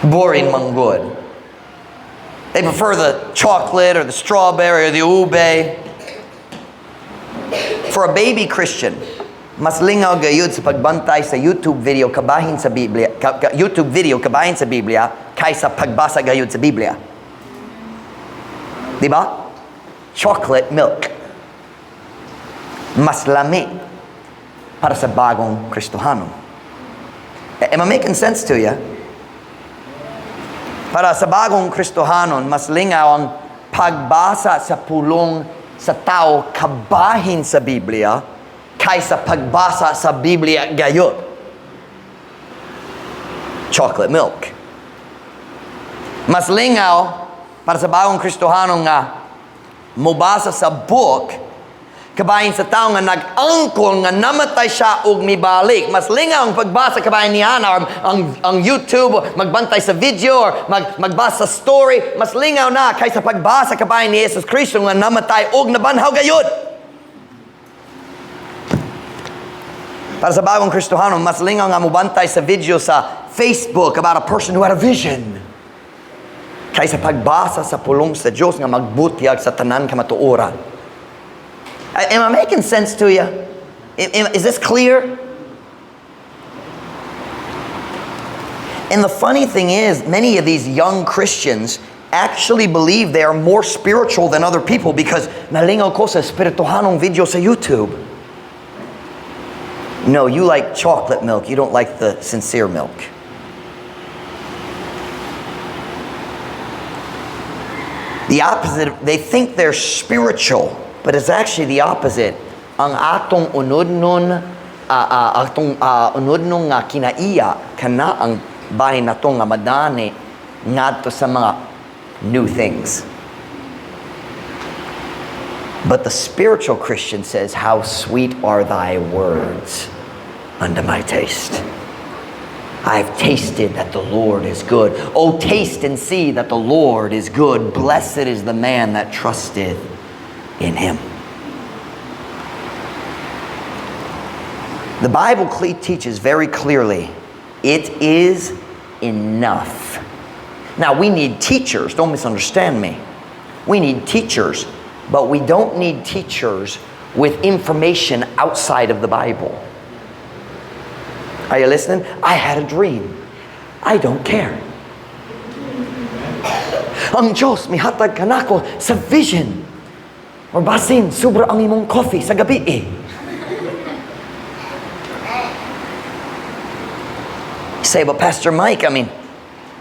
Boring man gud. They prefer the chocolate or the strawberry or the ube. For a baby Christian, mas lingaw gayud sa pagbantay sa YouTube video kabahin sa Biblia, YouTube video kabahin sa Biblia kaysa pagbasa gayud sa Biblia. Di ba? Chocolate milk. Mas lami para sa bagong Kristohano. Am I making sense to you? Para sa bagong Kristohanon, mas lingaw ang pagbasa sa pulong sa tao kabahin sa Biblia kaysa pagbasa sa Biblia gayud. Chocolate milk. Mas lingaw para sa bagong Kristohanon nga Mobasa sa book kabahin sa tao nga nag-angkon nga namatay siya ug mibalik. Mas lingaw ang pagbasa kabahin niya or ang YouTube, or magbantay sa video, or magbasa sa story. Mas lingaw na kaysa pagbasa kabahin ni Jesus Kristo nga namatay ug nabanhaw gayud. Para sa bagong Kristohano, mas lingaw nga mobantay sa video sa Facebook about a person who had a vision kaysa pagbasa sa pulong sa Diyos nga magbutyag sa tanan kamatuoran. Am I making sense to you? Is this clear? And the funny thing is, many of these young Christians actually believe they are more spiritual than other people because nalingaw ko sa espirituhanong video sa YouTube. No, you like chocolate milk. You don't like the sincere milk. The opposite, they think they're spiritual, but it's actually the opposite. Ang atong unodnon, atong unodnon nga kinaiya, kana ang bahin nato nga madani ngadto sa mga new things. But the spiritual Christian says, "How sweet are thy words unto my taste. I've tasted that the Lord is good. Oh, taste and see that the Lord is good. Blessed is the man that trusteth in him." The Bible teaches very clearly, it is enough. Now, we need teachers. Don't misunderstand me. We need teachers, but we don't need teachers with information outside of the Bible. Are you listening? I had a dream. I don't care. Ang Diyos mihatag kanako sa vision. Or basin, sobra ang imong coffee sa gabi eh. You say, "But Pastor Mike, I mean,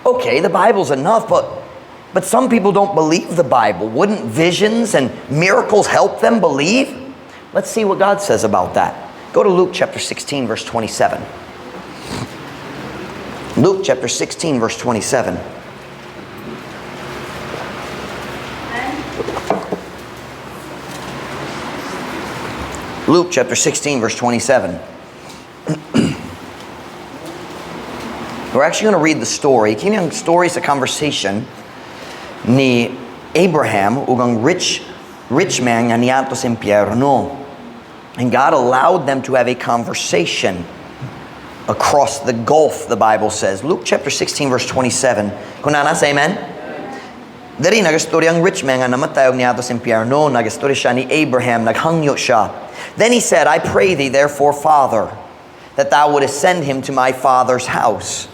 okay, the Bible's enough, but some people don't believe the Bible. Wouldn't visions and miracles help them believe?" Let's see what God says about that. Go to Luke chapter 16, verse 27. Luke chapter 16, verse 27. Luke chapter 16, verse 27. We're actually going to read the story. Kini ang story sa conversation ni Abraham ug ang rich man nga niadto sa impyerno. And God allowed them to have a conversation across the gulf, the Bible says. Luke chapter 16, verse 27. Kung naa na, say amen. Diri nagastorya ang rich man nga namatay og niadto sa impyerno. Nagastorya siya ni Abraham, naghangyo siya. Then he said, "I pray thee, therefore, Father, that thou wouldest send him to my father's house.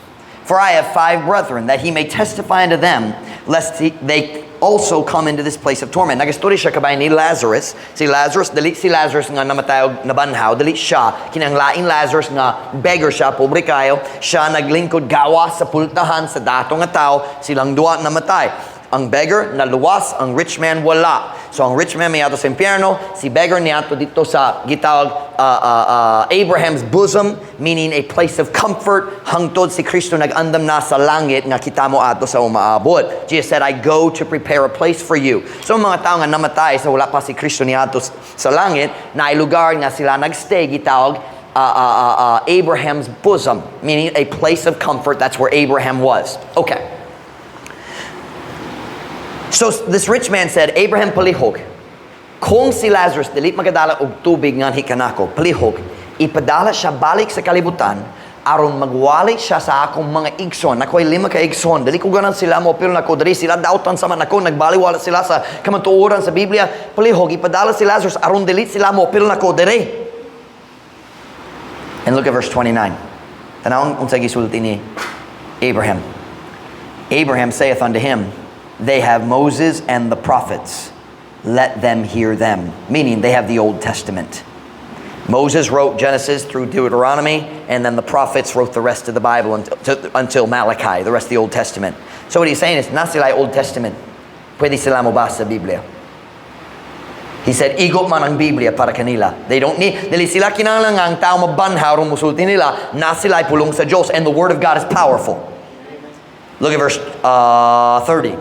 For I have 5 brethren, that he may testify unto them, lest they also come into this place of torment." Nagastorya siya kabay ni Lazarus. Si Lazarus, dili si Lazarus nga namatay og nabanhaw, dili siya. Kinang laing Lazarus nga beggar siya, pobre kayo. Siya naglingkod gawas sa pultahan sa dato nga tao, silang duwa namatay. Ang beggar naluwas, ang rich man wala. So ang rich man miadto sa impyerno, si beggar niadto dito sa gitawag Abraham's bosom, meaning a place of comfort, hangtod si Kristo nag-andam na sa langit nga kita mo adto sa umaabot. Jesus said, "I go to prepare a place for you." So ang mga tao nga namatay sa wala pa si Kristo niadto sa langit, na lugar nga sila nagstay gitawag Abraham's bosom, meaning a place of comfort. That's where Abraham was. Okay. So this rich man said, "Abraham, palihog. Kung si Lazarus dili makadala og tubig nganhi kanako, palihog, ipadala siya balik sa kalibutan aron magwali siya sa akong mga igsoon. Ako'y 5 ka igsoon. Dili ko ganan sila mo pero nako diri sila dautan sama nako, nagbaliwala sila sa kamatuoran sa Biblia. Palihog, ipadala si Lazarus aron dili sila mo pero nako diri." And look at verse 29. Tanawang unsa gisulti ni Abraham. Abraham saith unto him, "They have Moses and the prophets. Let them hear them." Meaning they have the Old Testament. Moses wrote Genesis through Deuteronomy, and then the prophets wrote the rest of the Bible until Malachi, the rest of the Old Testament. So what he's saying is, na sila Old Testament. Pwede sila mobasa sa Biblia. He said, igo man ang Biblia para kanila. They don't need, dili sila kinahanglan nga ang tao mabanhaw aron musulti nila, na sila ay pulong sa Diyos, and the Word of God is powerful. Look at verse 30.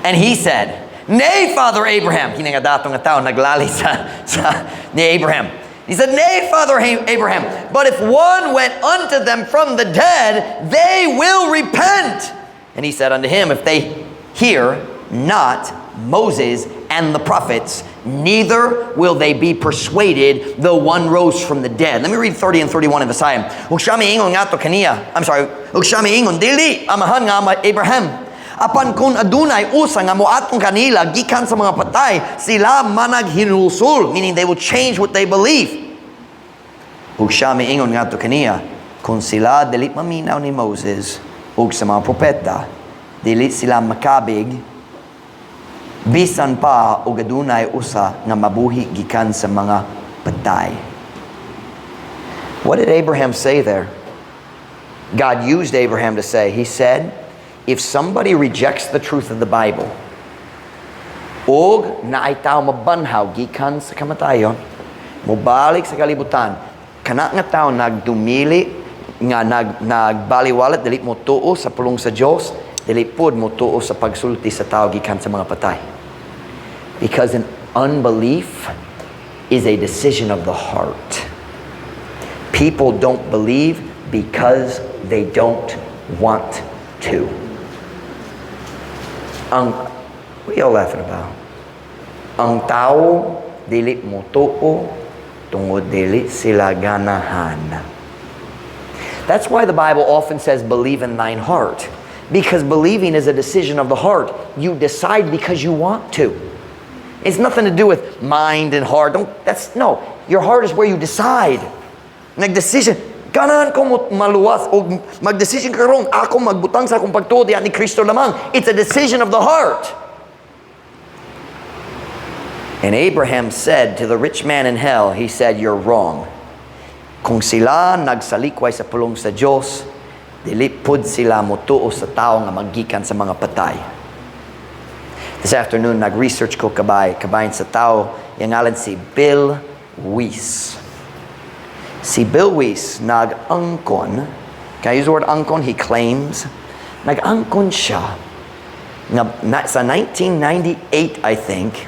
And he said, "Nay, Father Abraham." Kini nga dato nga tao naglali sa ni Abraham. He said, "Nay, Father Abraham, but if one went unto them from the dead, they will repent." And he said unto him, "If they hear not Moses and the prophets, neither will they be persuaded though one rose from the dead." Let me read 30 and 31 in Visayan. Ug siya miingon ngadto kaniya. I'm sorry. Ug siya miingon, "Dili, amahan nga ama Abraham. Apan kung adunay usa nga moadto kanila gikan sa mga patay, sila managhinulsol," meaning they will change what they believe. Ug siya miingon ngadto kaniya, "Kung sila dili maminaw ni Moses ug sa mga propeta, dili sila makabig bisan pa og adunay usa nga mabuhi gikan sa mga patay." What did Abraham say there? God used Abraham to say, he said, if somebody rejects the truth of the Bible, og naay tao mabanhaw gikan sa kamatayon, mobalik sa kalibutan, kana nga tao nagdumili, nga nagbaliwalat, dili mo tuo sa pulong sa Dios, dili pod mo tuo sa pagsulti sa tao gikan sa mga patay. Because an unbelief is a decision of the heart. People don't believe because they don't want to. What are y'all laughing about? Ang tao dili mo tuo tungod dili sila ganahan. That's why the Bible often says, "Believe in thine heart." Because believing is a decision of the heart. You decide because you want to. It's nothing to do with mind and heart. Don't, that's, no. Your heart is where you decide. Nag-decision. Ganahan ko mo maluwas o mag-decision karon ako magbutang sa akong pagtuo diha ni Kristo lamang. It's a decision of the heart. And Abraham said to the rich man in hell, he said, "You're wrong. Kung sila nagsalikway sa pulong sa Dios, dili pud sila motuo sa tao nga magikan sa mga patay." This afternoon, nag-research ko kabahin sa tao, yung ngalan si Bill Wiese. Si Bill Wiese nag-angkon, can I use the word "angkon"? He claims, nag-angkon siya nga, sa 1998, I think,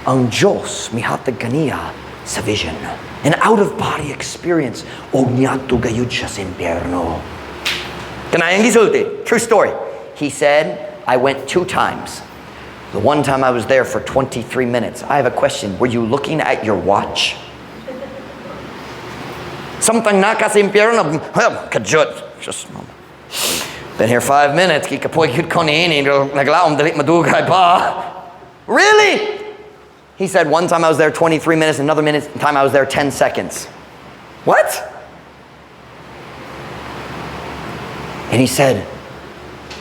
ang Diyos mihatag kaniya sa vision. An out-of-body experience. O niadto gayud siya sa impyerno. Kanayang gisulti. True story. He said, "I went two times. The one time I was there for 23 minutes." I have a question. Were you looking at your watch? Samtang naa ka sa impyerno, well, kajut. Just been here 5 minutes, gikapoy gyud ko niini, naglaom dili madugay pa. Really? He said, "One time I was there 23 minutes, another minute time I was there 10 seconds." What? And he said,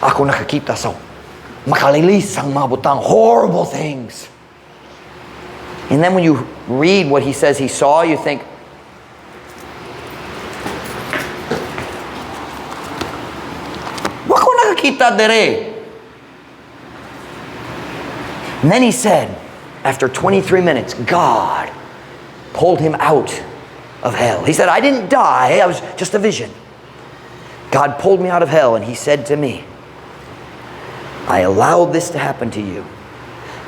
"Ako nakakita sa makalilisang mga butang, horrible things." And then when you read what he says he saw, you think, "Wa ko nakakita diri." And then he said, after 23 minutes, God pulled him out of hell. He said, "I didn't die, I was just a vision. God pulled me out of hell and he said to me, 'I allowed this to happen to you.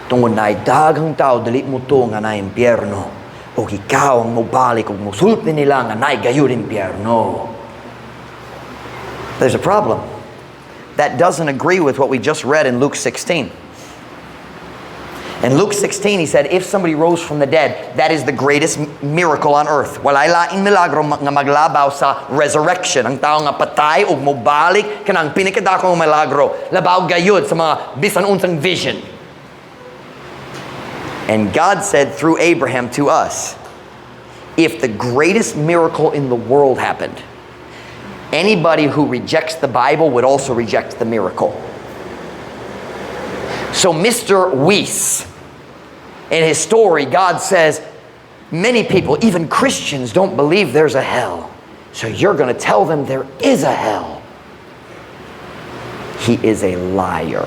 Tungod naay daghang tao dili mo tuo nga naay impyerno. O ikaw ang mobalik ug musulti nila nga naay gayud impyerno.'" There's a problem. That doesn't agree with what we just read in Luke 16. In Luke 16, he said, if somebody rose from the dead, that is the greatest miracle on earth. Walay laing milagro nga maglabaw sa resurrection. Ang tao nga patay ug mobalik, kanang pinakadakong milagro. Labaw gayud sa mga bisan unsang vision. And God said through Abraham to us, if the greatest miracle in the world happened, anybody who rejects the Bible would also reject the miracle. So Mr. Wiese, in his story, God says, many people, even Christians, don't believe there's a hell. So you're going to tell them there is a hell. He is a liar.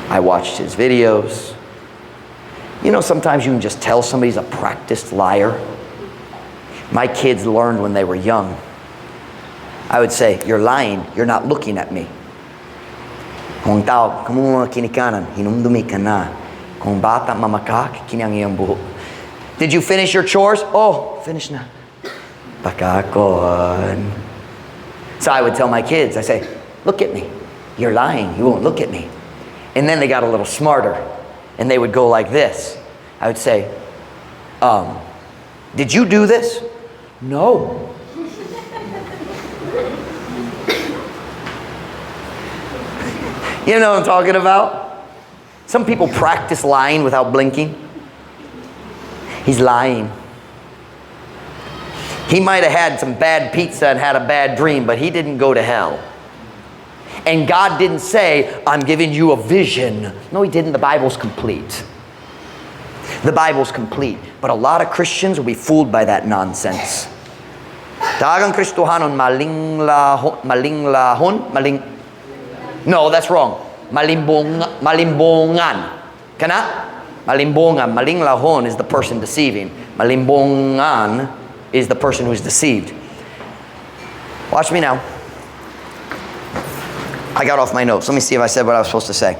I watched his videos. Sometimes you can just tell somebody's a practiced liar. My kids learned when they were young. I would say, "You're lying, you're not looking at me." Kung tao, kamo mga kinikanan, hinumdumi ka na. Kung bata mamakak, kini ang iyang buhok. Did you finish your chores? Oh, finish na. Pakakon. So I would tell my kids, I say, "Look at me. You're lying. You won't look at me." And then they got a little smarter. And they would go like this. I would say, "Did you do this?" "No." You know what I'm talking about? Some people practice lying without blinking. He's lying. He might have had some bad pizza and had a bad dream, but he didn't go to hell. And God didn't say, "I'm giving you a vision." No, he didn't. The Bible's complete. The Bible's complete. But a lot of Christians will be fooled by that nonsense. Daghang Kristohanon malinglahon, malinglahon, maling. No, that's wrong. Malimbong, malimbongan. Kana? Malimbongan. Malinglahon is the person deceiving. Malimbongan is the person who's deceived. Watch me now. I got off my notes. Let me see if I said what I was supposed to say.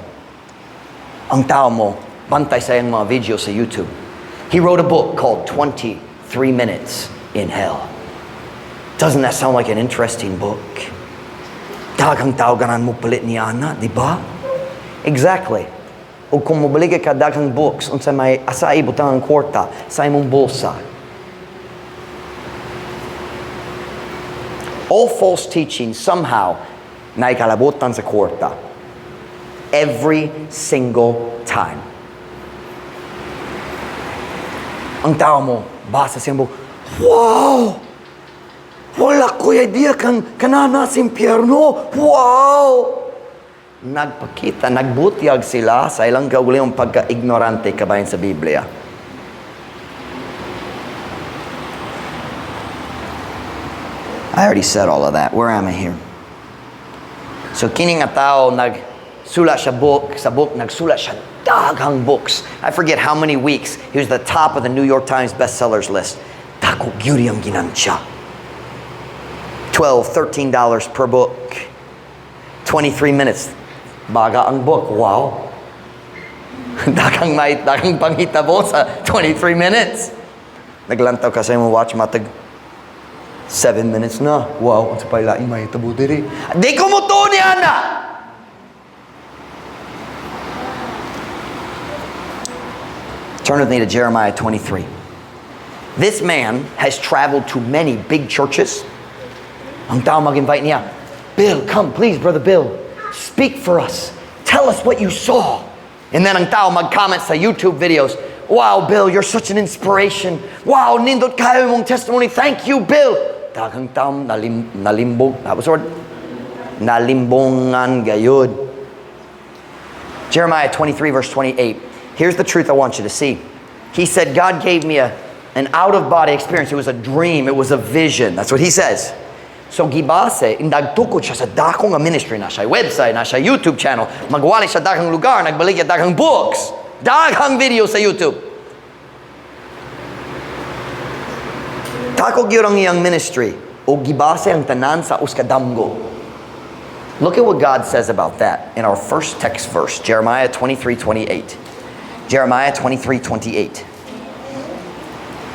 Ang tao mo, bantay sa iyang mga video sa YouTube. He wrote a book called 23 Minutes in Hell. Doesn't that sound like an interesting book? Daghang tao ganahan mo palit niya na, di ba? Exactly. O kung mobaligya ka daghang books, unsa may asa ibutang ang kwarta sa imong bulsa. All false teaching somehow naikalabutan sa kwarta. Every single time. Ang tao mo, basa siyang book, "Wow! Wala ko'y idea kang kanana sa impyerno. Wow!" Nagpakita, nagbutyag sila sa ilang kaugalingong pagka-ignorante kabahin sa Biblia. I already said all of that. Where am I here? So kini nga tao nagsulat siya book, sa book nagsulat siya daghang books. I forget how many weeks. He was the top of the New York Times bestsellers list. Dako gyud ang ginansya. $12, $13 per book. 23 minutes. Baga ang book. Wow. Daghang may daghang panghitabo sa 23 minutes. Naglantaw ka sa imong watch, matag 7 minutes na. Wow, unsa pa laing mahitabo diri? Di ko mo to niya na. Turn with me to Jeremiah 23. This man has traveled to many big churches. Ang tao mag-invite niya, "Bill, come, please, Brother Bill. Speak for us. Tell us what you saw." And then ang tao mag-comment sa YouTube videos, "Wow, Bill, you're such an inspiration. Wow, nindot kayo mong testimony. Thank you, Bill." Daghang tao nalimbong. That was word? Nalimbongan gayud. Jeremiah 23, verse 28. Here's the truth I want you to see. He said, "God gave me an out-of-body experience. It was a dream. It was a vision." That's what he says. So gibase, nagtukod siya sa dako nga ministry na siya website, na siya YouTube channel, magwali siya daghang lugar, nagbaligya daghang books, daghang video sa YouTube. Dako gyud ang iyang ministry o gibase ang tanan sa uskadamgo. Look at what God says about that in our first text verse, Jeremiah 23:28. Jeremiah 23:28.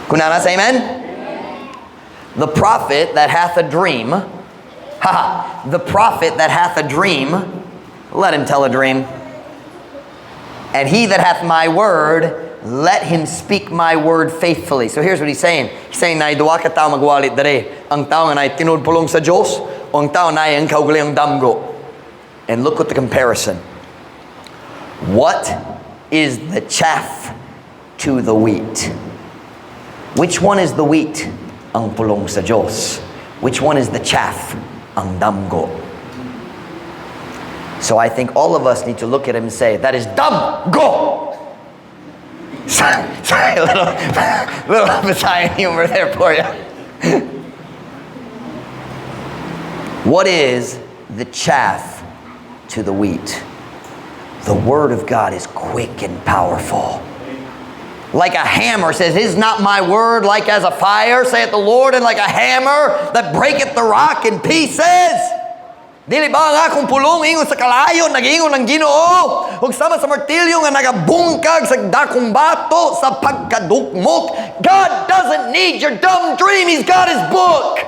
Kunana, say amen? The prophet that hath a dream, ha, the prophet that hath a dream, let him tell a dream. And he that hath my word, let him speak my word faithfully. So here's what he's saying. He's saying, naay duha ka tao magwalit dere. Ang tao nga naay tinuod pulong sa Diyos, o ang tao naay ang kaugalingong damgo. And look at the comparison. What is the chaff to the wheat? Which one is the wheat? Ang pulong sa Diyos. Which one is the chaff? Ang damgo. So I think all of us need to look at him and say, "That is damgo!" Sorry, a little Visayan humor there for you. What is the chaff to the wheat? The word of God is quick and powerful. Like a hammer, says, "Is not my word like as a fire, saith the Lord, and like a hammer that breaketh the rock in pieces?" Dili ba ang akong pulong ingon sa kalayo, nag-ingon ang Ginoo, ug sama sa martilyo nga nagabungkag sa dakong bato sa pagkadukmok. God doesn't need your dumb dream. He's got His book.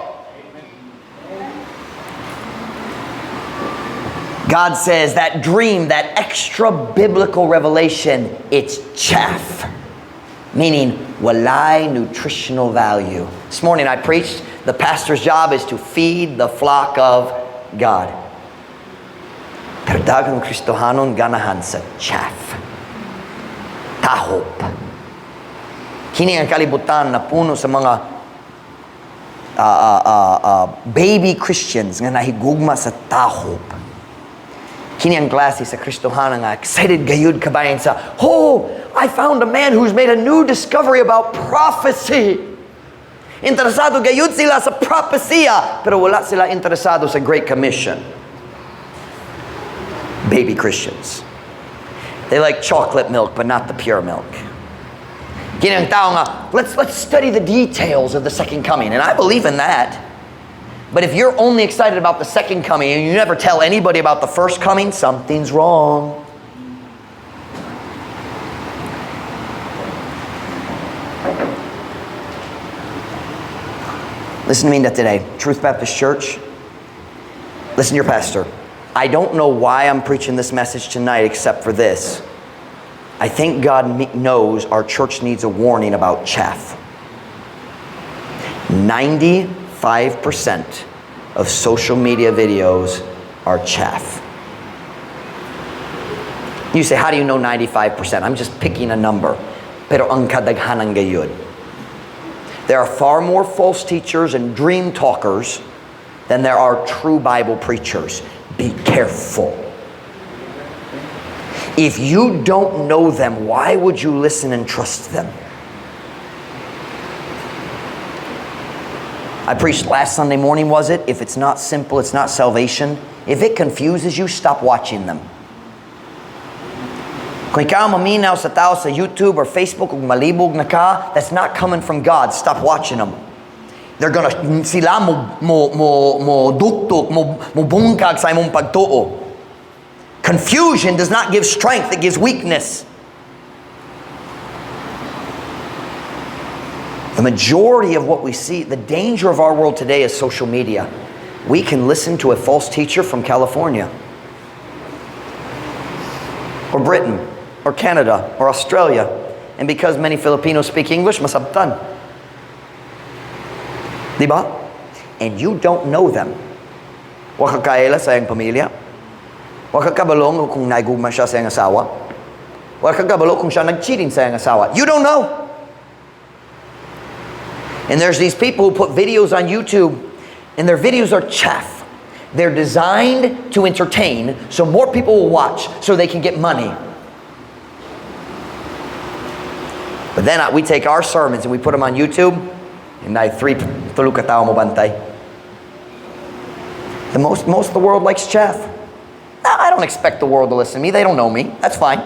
God says that dream, that extra biblical revelation, it's chaff. Meaning, walay nutritional value. This morning I preached, the pastor's job is to feed the flock of God. Pero daghang Kristohanon ganahan sa chaff. Tahop. Kini ang kalibutan na puno sa mga baby Christians nga nahigugma sa tahop. Kini ang klase sa Kristohanan nga excited gayud kabayan sa, "Oh, I found a man who's made a new discovery about prophecy." Interesado gayud sila sa propesya, pero wala sila interesado sa Great Commission. Baby Christians. They like chocolate milk, but not the pure milk. Kini ang tao nga, let's study the details of the second coming. And I believe in that. But if you're only excited about the second coming and you never tell anybody about the first coming, something's wrong. Listen to me today. Truth Baptist Church, listen to your pastor. I don't know why I'm preaching this message tonight except for this. I think God knows our church needs a warning about chaff. 95% of social media videos are chaff. You say, "How do you know 95%?" I'm just picking a number. Pero ang kadaghanan gayud. There are far more false teachers and dream talkers than there are true Bible preachers. Be careful. If you don't know them, why would you listen and trust them? I preached last Sunday morning, was it? If it's not simple, it's not salvation. If it confuses you, stop watching them. Kung ikaw maminaw sa tao sa YouTube or Facebook ug malibog na ka, that's not coming from God. Stop watching them. They're gonna, sila mo duktok, mo bungkag sa imong pagtuo. Confusion does not give strength, it gives weakness. The majority of what we see, the danger of our world today is social media. We can listen to a false teacher from California or Britain or Canada or Australia. And because many Filipinos speak English, masabtan. Diba? And you don't know them. Wa ka kaila sa iyang pamilya. Wa ka kabalo kung nagugma siya sa iyang asawa. Wa ka kabalo kung siya nag-cheating sa iyang asawa. You don't know. And there's these people who put videos on YouTube, and their videos are chaff. They're designed to entertain so more people will watch so they can get money. But then we take our sermons and we put them on YouTube, and naay three tulo ka tao mo bantay. The most of the world likes chaff. I don't expect the world to listen to me. They don't know me. That's fine.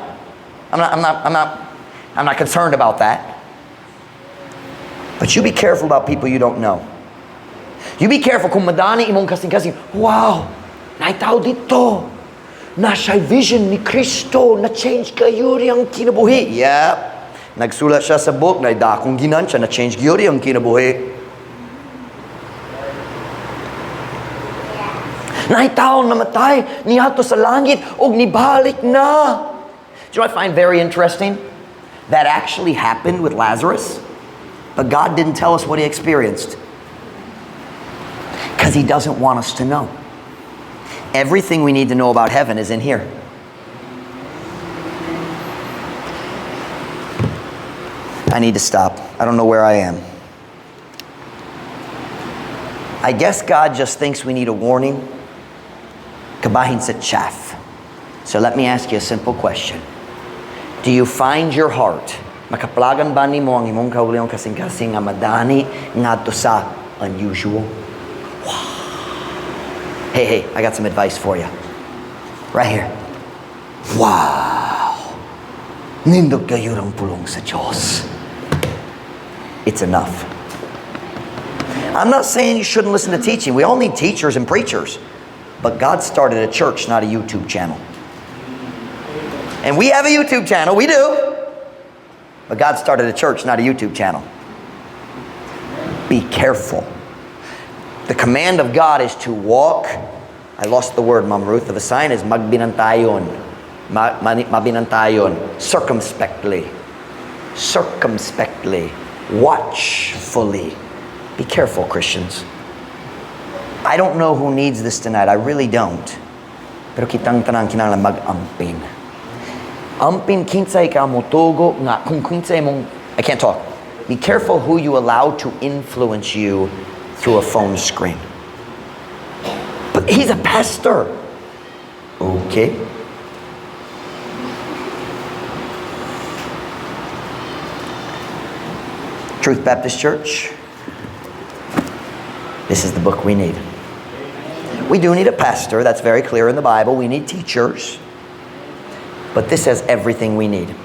I'm not concerned about that. But you be careful about people you don't know. You be careful kung madani imong kasing-kasing, "Wow, naay tao didto. Naa siya'y vision ni Kristo, na-change kayo ang kinabuhi." Yeah. Nagsulat siya sa book, na dakong ginansya, na-change gyud ang kinabuhi. Naay tao namatay, niadto sa langit, og nibalik na. Do you know what I find very interesting? That actually happened with Lazarus, but God didn't tell us what he experienced, because he doesn't want us to know. Everything we need to know about heaven is in here. I need to stop. I don't know where I am. I guess God just thinks we need a warning. Kabahin sa chaff. So let me ask you a simple question. Do you find your heart, makaplagan ba nimo ang imong kaugalingong kasing-kasing nga madani ngadto sa unusual? Wow. Hey, hey, I got some advice for you. Right here. Wow. Nindot kayo ang pulong sa Diyos. It's enough. I'm not saying you shouldn't listen to teaching. We all need teachers and preachers. But God started a church, not a YouTube channel. And we have a YouTube channel, we do. But God started a church, not a YouTube channel. Be careful. The command of God is to walk. I lost the word, Mom Ruth. The sign is magbinantayon. Mabinantayon. Circumspectly. Circumspectly. Watchfully. Be careful, Christians. I don't know who needs this tonight. I really don't. Pero kitang tanan kinahanglan mag-amping. Amping kinsay ka motugo nga kung kinsay mong. I can't talk. Be careful who you allow to influence you through a phone screen. But he's a pastor. Okay. Truth Baptist Church, this is the book we need. We do need a pastor. That's very clear in the Bible. We need teachers. But this has everything we need.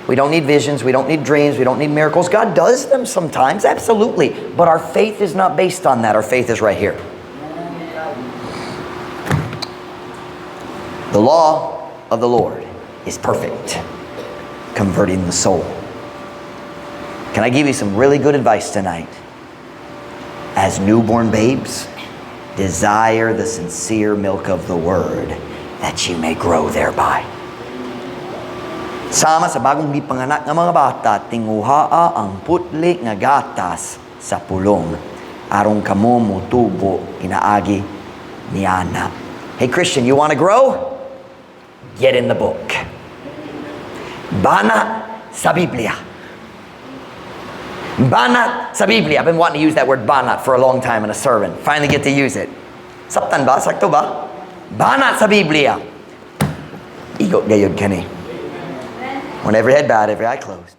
We don't need visions. We don't need dreams. We don't need miracles. God does them sometimes, absolutely. But our faith is not based on that. Our faith is right here. The law of the Lord is perfect, converting the soul. Can I give you some really good advice tonight? As newborn babes, desire the sincere milk of the word that you may grow thereby. Sama sa bagong gipanganak nga mga bata, tinguhaa ang putli nga gatas sa pulong aron kamo motubo pinaagi niana. Hey Christian, you want to grow? Get in the book. Banat sa Biblia. Banat sa Biblia. I've been wanting to use that word "banat" for a long time in a sermon. Finally get to use it. Saptan ba? Sakto ba? Banat sa Biblia. Igo gayud kani. When every head bowed, every eye closed.